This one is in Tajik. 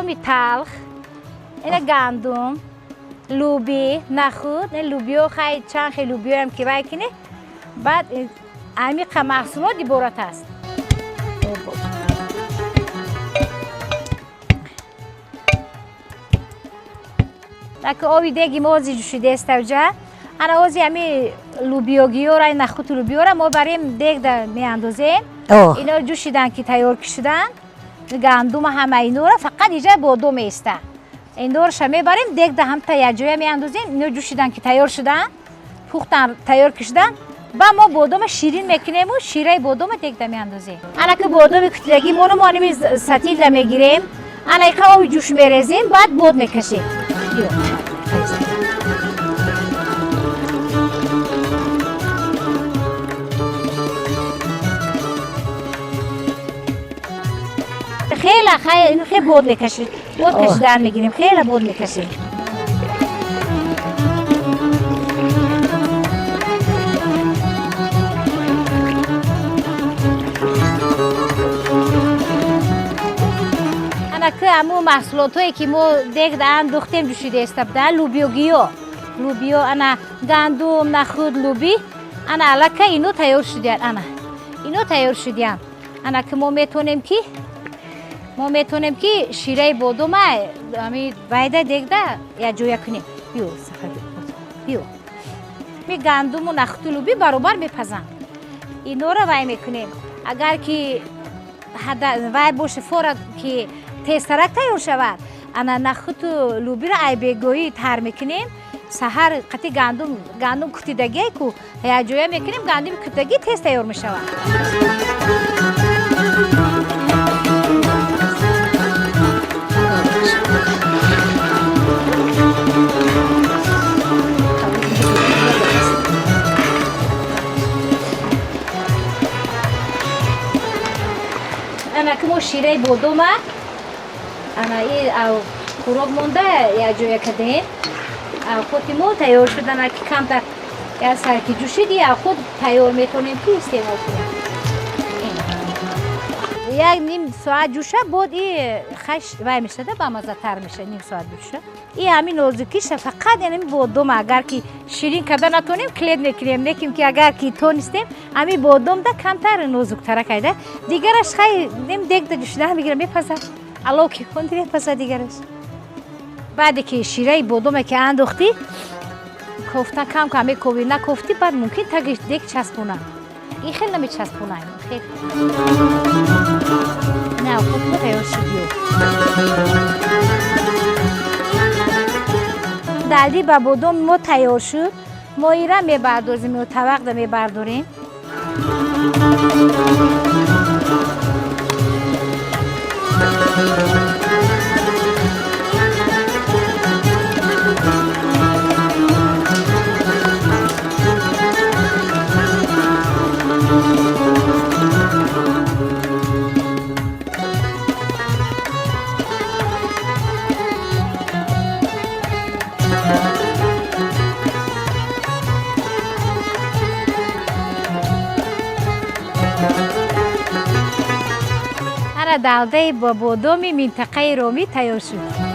Бодоми талх, ина гандум, луби, нахуд, лубиё, хай чанд хел лубиёам ки вай кунӣ, баъд амиқа маҳсулот иборат аст. Таки оби деги мо ози ҷӯшидааст авҷа. Ана ози ами лубиёгиёра, нахуду лубиёра мо барем дегда меандозем. Ино ҷӯшидан ки тайёр ки шудан, гандума ҳама инора фақат иҷа бодом меиста. Инораша мебарем дегда ҳамта якҷоя меандозем. Ино ҷӯшидан ки тайёр шудан, пухтан тайёр ки шудан, ба мо бодома ширин мекунему шираи бодома дегда меандозем. Ана ки бодоми кутилаги моно мо аними сатилда мегирем, ана иқа оби ҷӯш мерезем, баъд бод мекашем. Хела хеле бод мекашем, бод кашидан мегирем, хеле бод мекашем. Ана ки ҳамун маҳсулотҳое ки мо дегда андохтем ҷӯшидаиста буда, лубиёгиё, лубиё, ана гандум, нахуд, луби, ана аллакай ино тайёр шудиянд. Ана ино тайёр шудиянд. Ана ки мо метавонем ки шираи бодома ами вайда дегда якҷоя кунем. Биё, сахар, биё. Ми гандуму нахуду луби баробар мепазанд. Инора вай мекунем. Агар ки вай боше, фора ки тезтарак тайёр шавад, ана нахуду лубиро айбегоҳӣ тар мекунем. Саҳар қати гандум, гандум кутидагие ку якҷоя мекунем, гандуми кутидагӣ тез тайёр мешавад. Ана ки мо шираи бодома ана и хӯрок монда якҷоя кардем. Худи мо тайёр шуд. Ана ки камтар як сар ки ҷӯшид, худ тайёр, метавонем ки истеъмол кунем. Як ним соат ҷӯша, бод и хаш вай мешада, бамаззатар меша. Ним соат ҷӯша, и ҳамин нозукиша фақат янами бодома. Агар ки ширин карда натонем, клет мекунем, лекин ки агар ки тонистем, ҳамин бодомда камтар нозуктара кайда. Дигараш хай нем дегда ҷӯшида мегира, мепазад, алов ки хонди, мепазад дигараш. Баъде ки шираи бодоме ки андохтӣ, кофта кам кам мековӣ. Накофтӣ, баъд мумкин таги дег часпона. Ин хел намечаспона. Хел на худ тайёр шуд. Ё далди ба бодоми мо тайёр шуд. Мо ира мебардозем ё тавақда мебардорем. Ана далдаи ба бодоми минтақаи Ромӣ тайёр шуд.